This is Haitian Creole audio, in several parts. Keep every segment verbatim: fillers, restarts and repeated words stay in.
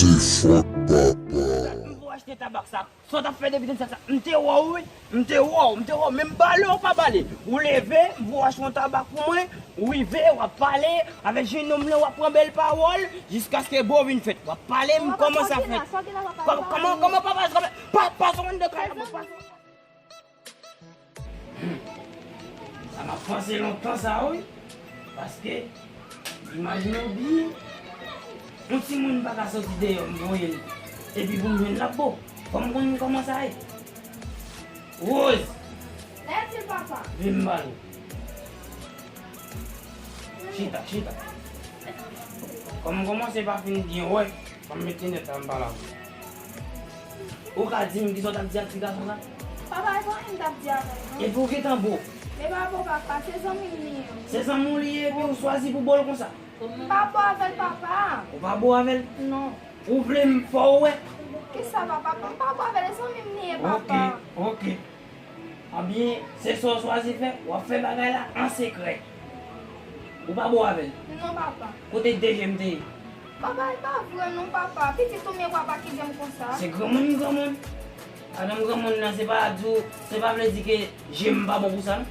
M vou achte tabak sa. Sa w t ap fè depi depi sa, m te wè w, wi. M te wè w, m te wè w. Men m bale w pa bale. Ou leve, m vou achte yon tabak pou mwen. Ou rive, w ap pale avèk jennonm lan, w ap pran bèl pawòl, jiskaske bo vin fèt. W ap pale, m kòmanse ap fèt. Kòman, kòman, kòman papa, kòman, pa, pa, pa, Sa m ap panse lontan sa wi. Paske, imajine w byen, yon timoun pa ka soti deyò, m voye l. Epi pou m jwenn l ap bo. Fò m konn kòman sa ye. Rose! Lèd papa. Vin m pale. Chita, chita. Kòm m kòmanse pa fin byen wè, fò m met linèt la, m pale avè w. Ou ka di m kisa w t ap di ak ti gason sa? Papa, e pa anyen m t ap di avè l, non. Epi w gentan bo. E pa bo, papa, se zanmi m li ye. Se zanmi w li ye, epi w swazi pou bo l konsa? M pa bo avè l, papa. Ou pa bo avè l? Non. Ou vle m fè w wè? Kisa, papa? M pa bo avè l, e zanmi m li ye, papa. Ok, ok. Ebyen, se sa w swazi fè, w ap fè bagay la an sekrè. Ou pa bo avè l? Non, papa. Kote de je m te ye? Papa, e pa vre non, papa. Pitit ou, men papa ki di m konsa. Se granmoun, granmoun. Madanm granmoun nan, se pa di w, se pa vle di ke je m pa bon pou sa, non.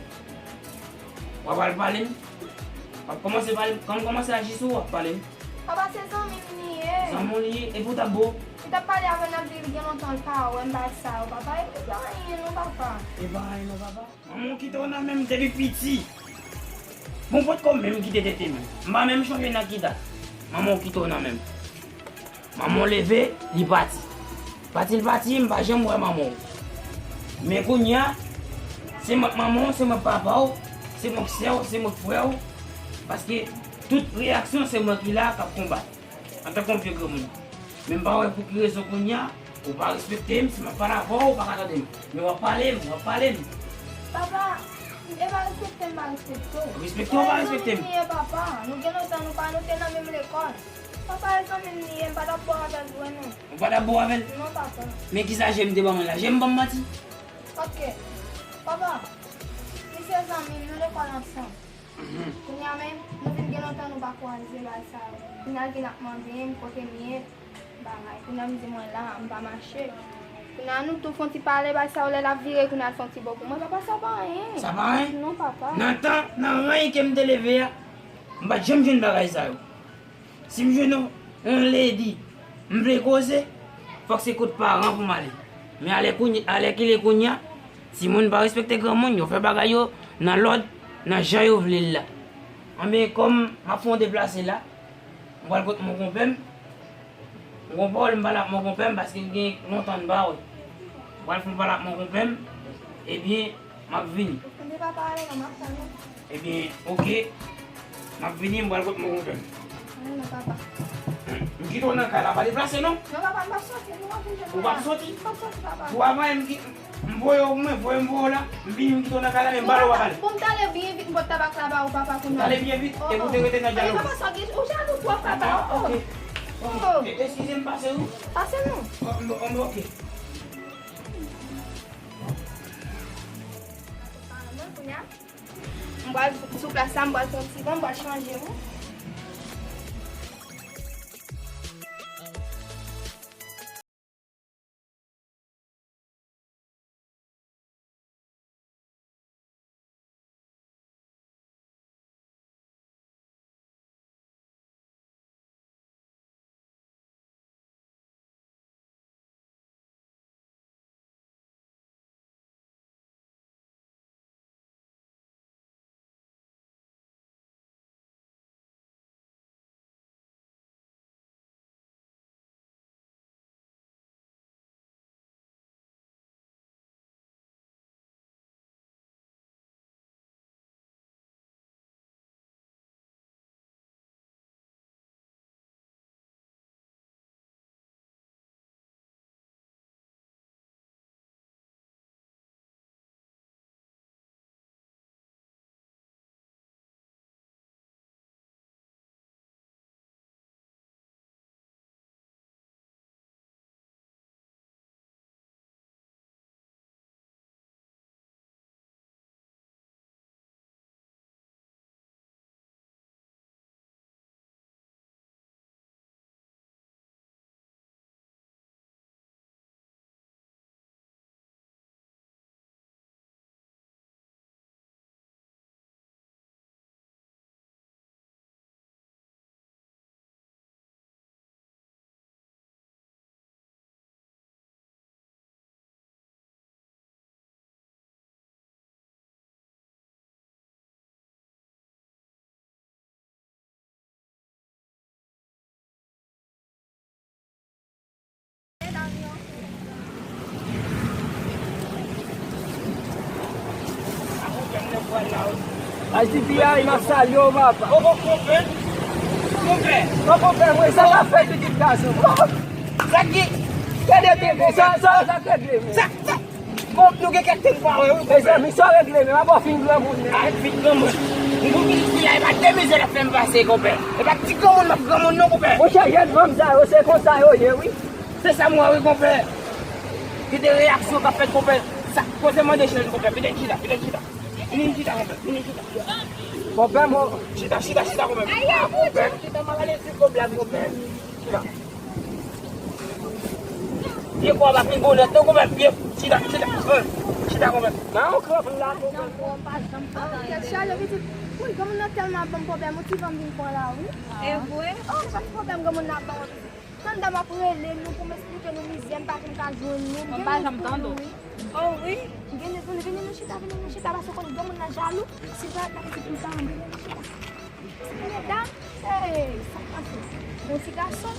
W ap al pale m. W ap kòmanse pale m. Kan m kòmanse aji sou ou, w ap pale m. Papa, se zanmi m li ye. Zanmi w li ye, epi w t ap bo. Li t ap pale avè m, l ap di li gen lontan l pa wè m, bagay sa yo, papa. E pa anyen non, papa. E pa anyen non, papa. Manman w kite w nan men m depi piti. Bon, potko menm kite tete m. M pa menm chonje nan ki dat. Manman w kite w nan men m. Manman w leve, li pati. Pati l pati, m pa janm wè manman w. Men kounye a, se mwen k manman w, se mwen k papa w, se mwen k sè w, se mwen k frè w. Paske tout reyaksyon, se mwen ki la k ap konbat. Antanke yon vye granmoun. Men m pa wè pou ki rezon kounye a, ou pa respekte m, si m ap pale avè w, ou pa ka tande m. Men w ap pale m, w ap pale m. Papa, e pa respekte m, pa respekte w. Respekte w, pa respekte m. Papa, e zanmi m li ye, papa. Nou gen lontan nou pa, nou te nan menm lekòl. Papa, e zanmi m li ye, m pa t ap bo avè l vre non. Ou pa t ap bo avè l? Non, papa. Men kisa je m te ban mwen la? Je m ban m manti? Ok. Papa, li se zanmi m, nou lekòl ansanm. Mhm. Kounye a menm, nou vin gen lontan nou pa kwaze bagay sa yo. Kounye a l vin ap mande m kote m ye, bagay. Kounye a m di mwen la, m pa mache. Kounye a nou tou fè yon ti pale, bagay sa yo, lè l ap vire, kounye a l fè yon ti bo pou mwen. Papa, sa pa anyen. Sa pa anyen? Non, papa. Nan tan, nan rany ke m te leve a, m pa t janm jwenn bagay sa yo. Si m jwenn yon, yon lady, m vle koze, fòk se kot paran pou m ale. Men alè kounye, alèkile kounye a, timoun pa respekte granmoun, yo fè bagay yo nan lòd, nan jan yo vle l la. Anben, kòm m ap fè yon deplase la, m pral kot mon konpè m. M gon pawòl m pale ak mon konpè m paske gen lontan n pa wè. M pral fè yon pale ak mon konpè m, ebyen, m ap vini. Ebyen, papa, ale non, m ap tann ou. Ebyen, oke. M ap vini, m pral kot mon konpè m. Ale non, papa. M kite w nan kay la, pa deplase non. Non, papa, m p ap soti, nou ap vin jwenn mwen la. Ou p ap soti? M p ap soti, papa. Pou avan, m ki-, m voye w, mwen, voye m voye w la. M vini, m kite w nan kay la, men m pale w ap ale. Pou m t ale byen vit, m pot tabak la ba ou, papa, kounye a. Ou t ale byen vit, epi w te rete nan dyalòg. Papa, sa gen, ou jalou twòp, papa. Ah, oke. Oh. E-, eskize m, pase wi. Pase non. Oh, m, m, oke. Mwen, kounye a, m pral sou plas la, m pral pran ti van, m pral chanje wi. Ti fi a, m ap salye w, papa. Ô, ô, konpè. Konpè. Ô, konpè, mwen, sa k ap fèt, pitit gason? Sa ki? Gade tenten, sa, sa, sa k regle, men. Sa, sa. Bon, nou gen kèk tan pa wè, wi, konpè. Mezanmi, sa w regle, men, m ap fin granmoun, men. A, fin granmoun. Mwen, pitit fi a, e pa de mizè l ap fè m pase, konpè. E pa ti granmoun, m ap granmoun, non, konpè. Monchè, jèn fanm sa yo, se konsa yo ye, wi. Se sa m wè, wi, konpè. Ki de reyaksyon k ap fèt, konpè. Sa, koze mande chèz, konpè. Vin chita, vin chita. Vin chita, konpè. Vin chita. Konpè, mwen. Chita, chita, chita, konpè. A, konpè. Chita, m ap ale sou konpè, konpè. Chita. Pye kò a pa fin gwo nèt non, konpè. Pye, chita, chita. Chita, konpè. Nan yon kran la, konpè. Tèt chaje, pitit. Wi, granmoun nan tèlman ap ban m pwoblèm, yon ti van m vin pran la, wi. E vre? Oh, pa gen pwoblèm, granmoun nan ap ban m. Tande m ap rele nou pou m esplike nou mizè m pa janm ka jwenn nou. M pa janm tande w. Oh wi. Vini, vini, vini, nou chita, vini, nou chita, paske w konnen granmoun nan jalou. Si l pa la, pitit li pa anvi, vini, nou chita. Mesye, medam, hey, sa k pase? Yon ti gason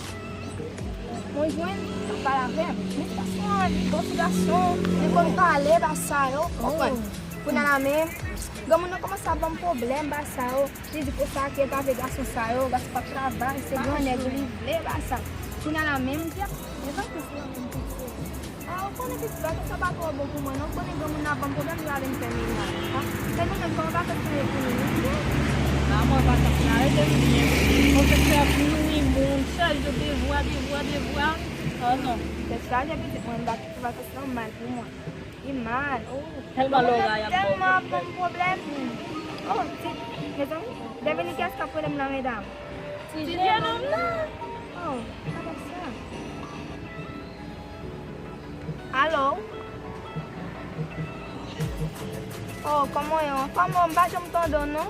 mwen jwenn, l ap pale avè m. Men ti gason an, li bon ti gason, li konn pale, ba sa yo, konprann. Kounye a la menm, granmoun nan kòmanse ap ban m pwoblèm, ba sa yo. Li di konsa ke l pa vle gason sa yo, gason p ap travay, se gran nèg li vle, ba sa. Kounye a la menm, m di, mezanmi, se yon moun ki se. A, ou konnen pitit, bagay sa pa twò bon pou mwen, non. Ou konnen granmoun nan ap ban m pwoblèm, li pa vle m fè mennaj. A, men nou menm, kòman bagay sa ye pou nou, nou byen? A, mwen, bagay sa rete m byen. Pwofesè ap nouri moun, chèz yo devwa, devwa, devwa. Oh non. Tèt chaje, pitit, mwen, bagay sa mal pou mwen. Li mal, oh. Tèlman lòray ap tèlman ap ban m pwoblèm. Oh, ti, mezanmi, Dominique, èske ap rele m nan medam? Ti jenòm nan. Oh, sa pa sa. Alo? Oh, kòman w ye? Anfòm, oh, m pa janm tande w, non.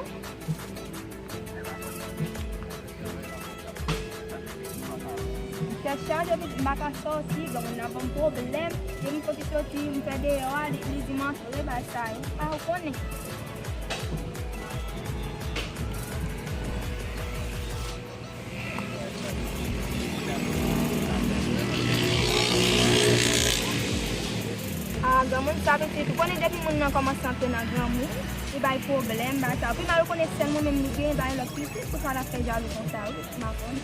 Tèt chaje, pitit, m pa ka sòti, granmoun nan ban m pwoblèm. Depi m soti, soti, m fè deyò a, li, li di m antre, bay sa yo. Pa ou konnen. A, granmoun sa pitit, ou konnen depi moun nan kòmanse antre nan granmoun, li bay pwoblèm, bay sa. Pi mal ou konnen sèl mwen menm li gen, bay lòt pitit, poukisa l ap fè jalou konsa, wi, m pa konn.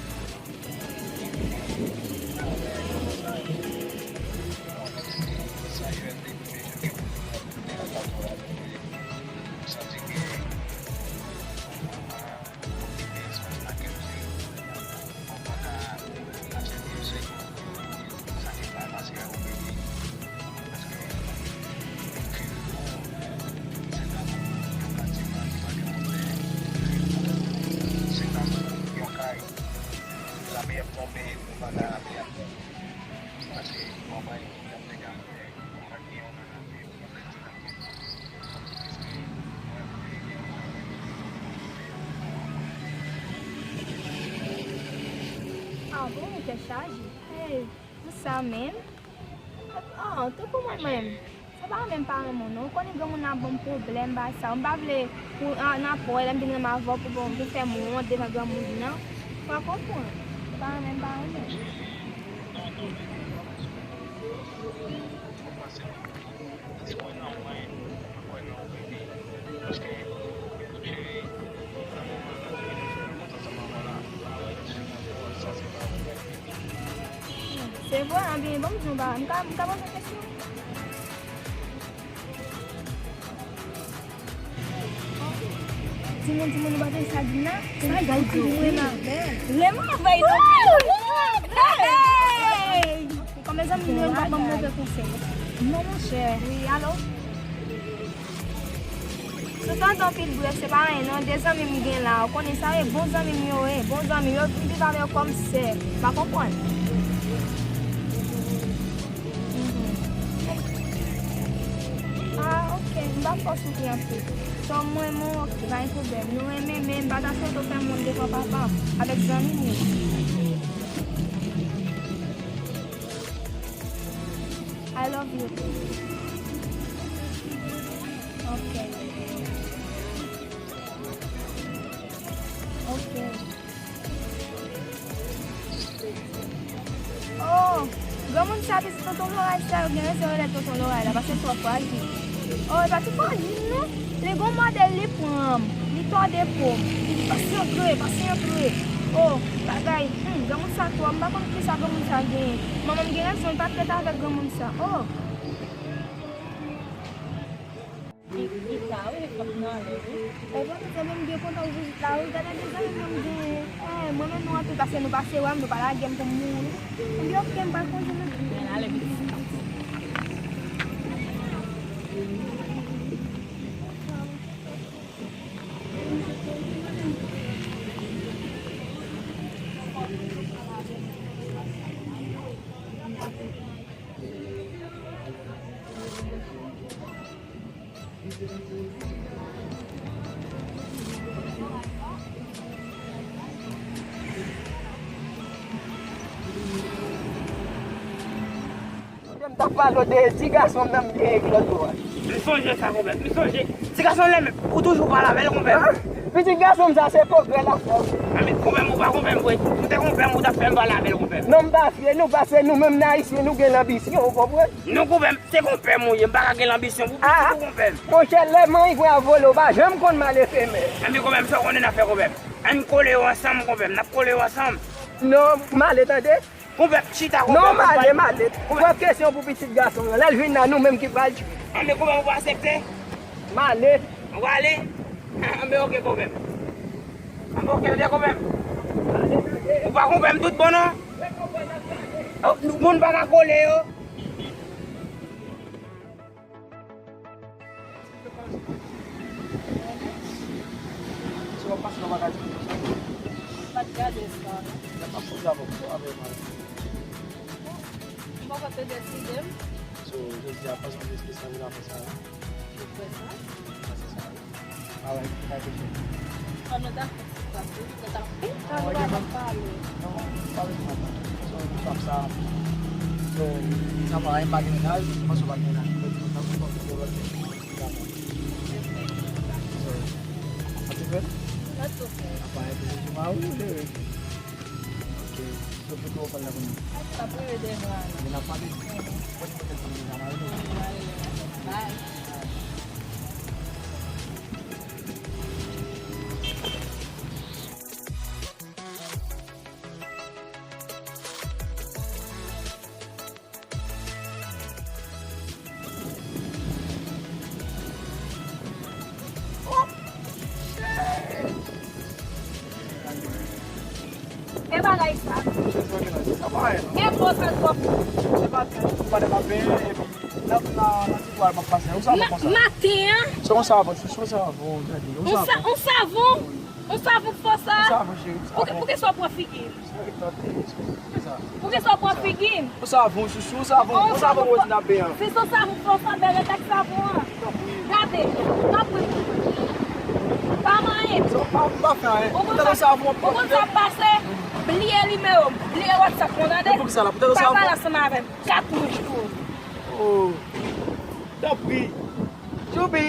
Ah bon, tèt chaje. Hey, pou sa menm? Ah, tankou mwen menm. Se pa menm paran mwen non. Ou konnen granmoun nan ap ban m pwoblèm, bagay sa yo. M pa vle pou an, nan apre lè m vin renmen avè w pou bon, pou fè m wont devan granmoun nan. Ou pa konprann? Se pa menm paran mwen. Se vre, anben, ban m di w bagay. M ka, m ka poze w kesyon? Timoun, timoun, ou pa tande sa di m nan? Sa di m nan? Renmen avè l anpil. Hey! Kòm mezanmi, nou menm pa ban m move konsèy. Non, monchè. Wi, alo? Nou tande anpil brèf, se pa anyen non, de zanmi m gen la, ou konnen sa ye, bon zanmi m yo ye, bon zanmi m yo, m viv avè yo kòm sè, pa konprann? Mhm. Ah, ok, m pa fè w soufri anpil. Sè w mwen, mwen, ok, pa gen pwoblèm. Nou renmen, men m pa ta swete w fè moun devan papa m avèk zanmi m yo. I love you too. Ok. Ok. Oh, granmoun sa, pitit tonton Loray sa, yo gen rezon rele l tonton Loray la, paske l twò frajil. Oh, e pa ti frajil non. Li gon modèl li pran m. Li Tande po m. Pase antre, pase antre. Oh, bagay. Hmm, granmoun sa twò, m pa konn kisa granmoun sa genyen. Manman m gen rezon, li pa t ret avèk granmoun sa. Oh. Li, li ta, wi, li fòk nan lè, wi. E bon, se menm byen kontan ou vizit la, wi. Gade de zanmi mwen m genyen. Eh, mwen menm nou antre pase nou pase wè m, nou pa lage m pou m mouri. M di, ok, m pral kontinye. Men ale vit. M t ap pale w de ti gason m nan m gen ak lòt bò a. M sonje sa, konpè. M sonje. Ti gason lè menm, ou toujou pale avè l, konpè. Ah, pitit gason m sa, se pwogrè l ap fè. A, men konpè m, ou pa konpè m vre. Si w te konpè m, ou t ap fè m pale avè l, konpè m. Non, m pa fye nou, paske nou menm, nan Ayisyen, nou gen lanbisyon, ou konprann? Nou konpè m, se konpè m ou ye, m pa ka gen lanbisyon pou pitit ou, konpè m. Monchè, lè manigwa vole, ou pa janm konn male femèl. Enben, konpè m, sa w konnen n ap fè, konpè m. Ann kole yo ansanm, konpè m, n ap kole yo ansanm. Non, male, tande. Konpè m, chita, konpè m. Non, male, male. Konpè m. Twòp kesyon pou pitit gason an. Lè l vin la, nou menm ki pral tchwe. Enben, konpè m, ou pa aksepte? Male. Ou ale? Enben, ok, konpè m. Enben, ok, tande, konpè m. Ou pa konpè m tout bon, non? Oh, moun pa ka kole yo. Si w ap pase nan bagay sa, m pa t gade sa, non. N ap pase avè w, avè w, madam. M poko te deside m. So, jodi a, pase yon espesyal la, fè sa, non. Ou fè sa? Pase sa, wi. Alright, kay pete. Kòm nou ta fè ti pase, nou ta fè tan nou pa t ap pale. Non, pale pou mwen. So, nou fè sa. So, sa pa anyen, pa gen mennaj, mwen panse w pa gen mennaj. Mwen di nou sa, mwen panse w lòt. So, sa tou fèt? Sa tou fèt. Apa, e pou nou di mari ou, chéri? Ok. So, kote w pral la kounye a? L ap rive devan la. Devan la pale? Bon, mwen te di deja mari nou. Bye. E bagay sa. E bon sa twòp. Se pa, pa de pa benyen, epi nan, nan, nan ti bwa m ap pase. Ou sa pa konsa? Maten an. Se konsa avan, se konsa avan, gade. Ou sa pa. On savon? On savon fò sa? On savon, cheri, on savon. Poukisa w pran figi m? Poukisa w pran figi m? On savon, chouchou, on savon, on savon wòz nan ben an. Si se on savon fò sa, bèl ret ak savon an. Gade, tanpri. Pa manyen. Sa pa, pa fè anyen. Ou konn sa, ou konn sa k pase? Bliye nimewo m, bliye WhatsApp mwen, tande? Poukisa la? Poutèt on savon? Pa pale ansanm avè m. Kat wouj pou ou. Oh. Tanpri. Choubi.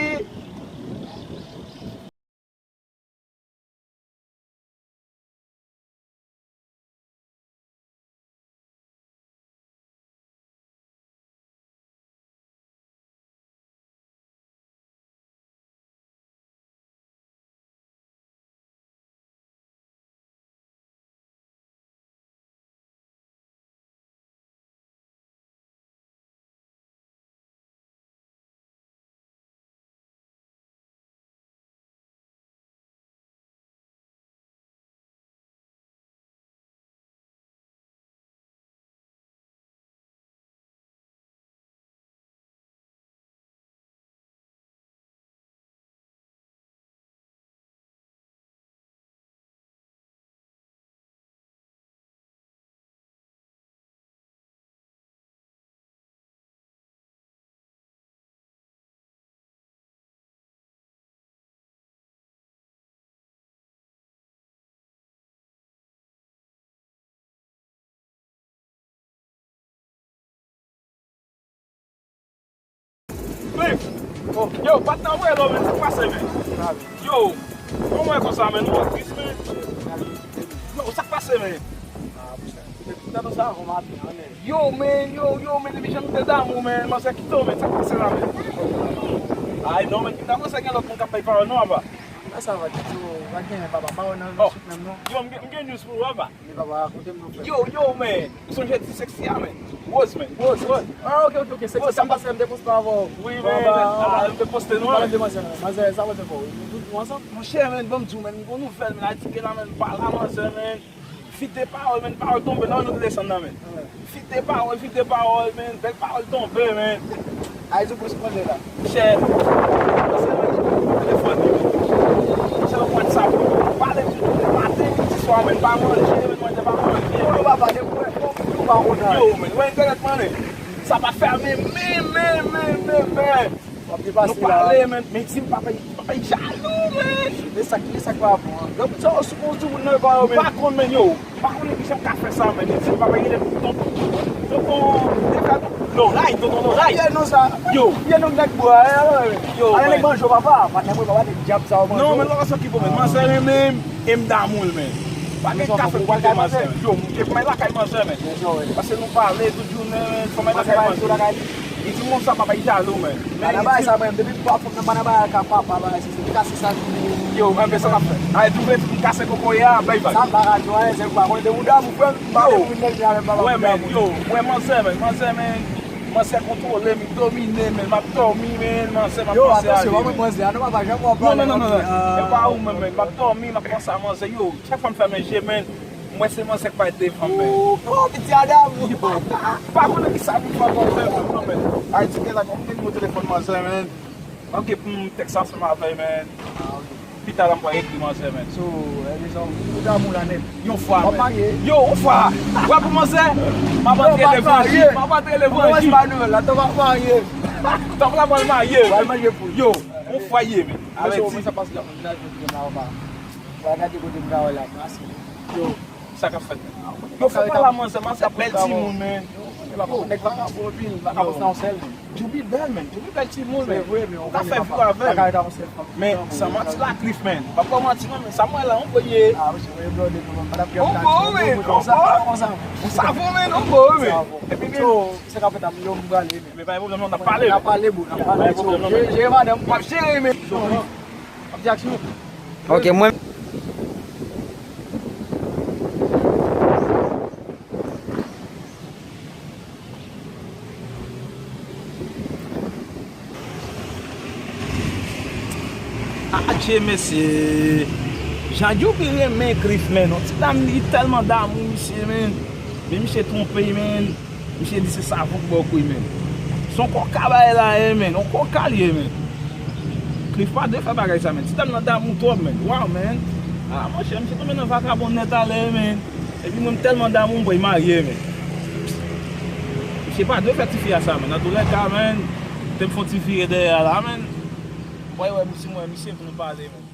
Yo, patnè, w wè lò, men, sa k pase, men? Yo, kòman w wè konsa, men? Nou an kris, men. Yo, sa k pase, men? Yo, men, yo, yo, men, depi jan nou te damou, men, manzè kite w, men, sa k pase la, men? Ay, non, men, kite w, manzè, gen lòt moun k ap bay pawòl, non, apa? Sa va, yo, pa gen, papa, pa wè nan chik menm non. Yo, m gen, m gen news pou ou, papa. Men papa, rakonte m non, frè. Yo, yo, man. Ou sonje di sexy a, man? Rose, man. Rose, Rose. Ah, ok, ok, ok. Sexy, sa pase, m te poste avè w. Wi, man. Ah, m te poste nou, man. Pale de manzè, manzè, sa pote fò. Nou ansanm? Monchè, man, ban m di w, man, m gon nouvèl, man. Ayiti ke la, man, pa la, manzè, man. Fi de pawòl, man, pawòl tonbe, nan nou desann nan, man. Fi de pawòl, fi de pawòl, man. Bèl pawòl tonbe, man. Ayiti plis manje la. Chè. Telefòn li, man. Chè, WhatsApp. Pale tout jounen, maten, midi, swa, man. Pa manje, man, manje, pa manje. Yo, papa, de pou nou pa kontan. Yo, man, wè entènèt, man. Sa pa fèmen, men, men, men, men, men. W ap depase la. Nou pale, men, men di m papa, papa jalou, men. Men sa, men sa k pa bon an. Donk, sa, ou sou, ou sou moun nan, pa yo, men. M pa konn, men, yo. M pa konnen kijan m ka fè sa, men. Men di m papa, gen tonton, tonton, non, ray, tonton, non, ray. Yo, non, sa. Yo. Yo, non, nèg bwa, yo. Yo, ale, nèg manjo, papa. Patnè mwen, papa, nèg dyab sa, yo, manjo. Non, men, lòt sa ki bon, men. Manzè renmen m, e m damou l, men. Pa gen kafe pou manje manzè. Yo, m te fè lakay manzè, men. Paske nou pale tout jounen, men, fò mwen lakay manzè. Li di m konsa, papa, li jalou, men. Men li di sa, men, depi papa, fòk nan bagay ka papa, bagay, se, se kase sa. Yo, men, men sa n ap fè. Ay, twouve tout moun kase kokoye a, bay, bay. Sa m pa ka di w anyen, se pa konn de ou damou, frè m, m pa konn moun nèg avè m, papa, m damou. Yo, wè manzè, men, manzè, men, manzè kontwole m, domine, men, m ap dòmi, men, manzè, m ap panse a li, men. Yo, atansyon, pa mwen manzè a, non, papa, janm w ap pale. Non, non, non, non. E pa ou, men, men, m ap dòmi, m ap panse a manzè, yo. Chak fwa m fèmen je, men, m wè se manzè k parèt devan m, men. Ooh, oh, piti Adam. Pa konnen kisa pou fè, pa konnen kisa pou fè, men. Ayiti, gen la, kòm gen nimewo telefòn manzè, men. Ok, pou m tèks ansanm avè l, men. Ah, ok. Pita la, m pral ekri manzè, men. So, eh, men sa, ou damou la nèt. Yon fwa, men. W ap marye? Yo, yon fwa. W ap pou manzè? M ap antre levanjil. M ap antre levanjil. Ou pa nouvèl la, tank w ap marye. Tank la, pral marye. Pral marye pou. Yo, yon fwa ye, men. Avèti. Men sa, men sa pase la, mennaj mwen ki gen la, w pa. Mwen gade kote m ka wè la, mwen ase. Yo, sa k ap fèt? Yo, fò pale a manzè, manzè bèl timoun, men. Nèg vakabon anpil, vakabon sa yon sèl. Djoubi bèl, men. Djoubi bèl timoun, men. Se vre, men ou ka fè vi avè l. Men, san manti la, Cliff, men. M ap ba w manti, non, men sa mwen la, on bo ye. On bo, men. On savon, men, on bo, men. Epi, men. Sa k ap fèt a m yo, m prale, men. Men pa gen pwoblèm, non, n ap pale. N ap pale, bro, n ap pale. Pa gen pwoblèm, non, men. Jere madanm, m ap jere, men. Ok, mwen. Adje, mesye. Jan Djoubi renmen Cliff, men. On ti dam, li tèlman damou misye, men. Men misye twonpe, men. Misye di se savon k ba w kwi, men. Se yon koka bagay la ye, men. Yon koka l ye, men. Cliff pa dwe fè bagay sa, men. Ti dam nan damou twòp, men. Waw, men. Ah, monchè, misye tonbe nan vakabon nèt alè, men. Epi mwen, m tèlman damou, m pral marye, men. Misye pa dwe fè tifi a sa, men. Nan toulèka, men, te m fè yon ti vire dèyè a la, men. M pral wè si m wè misye pou nou pale, men.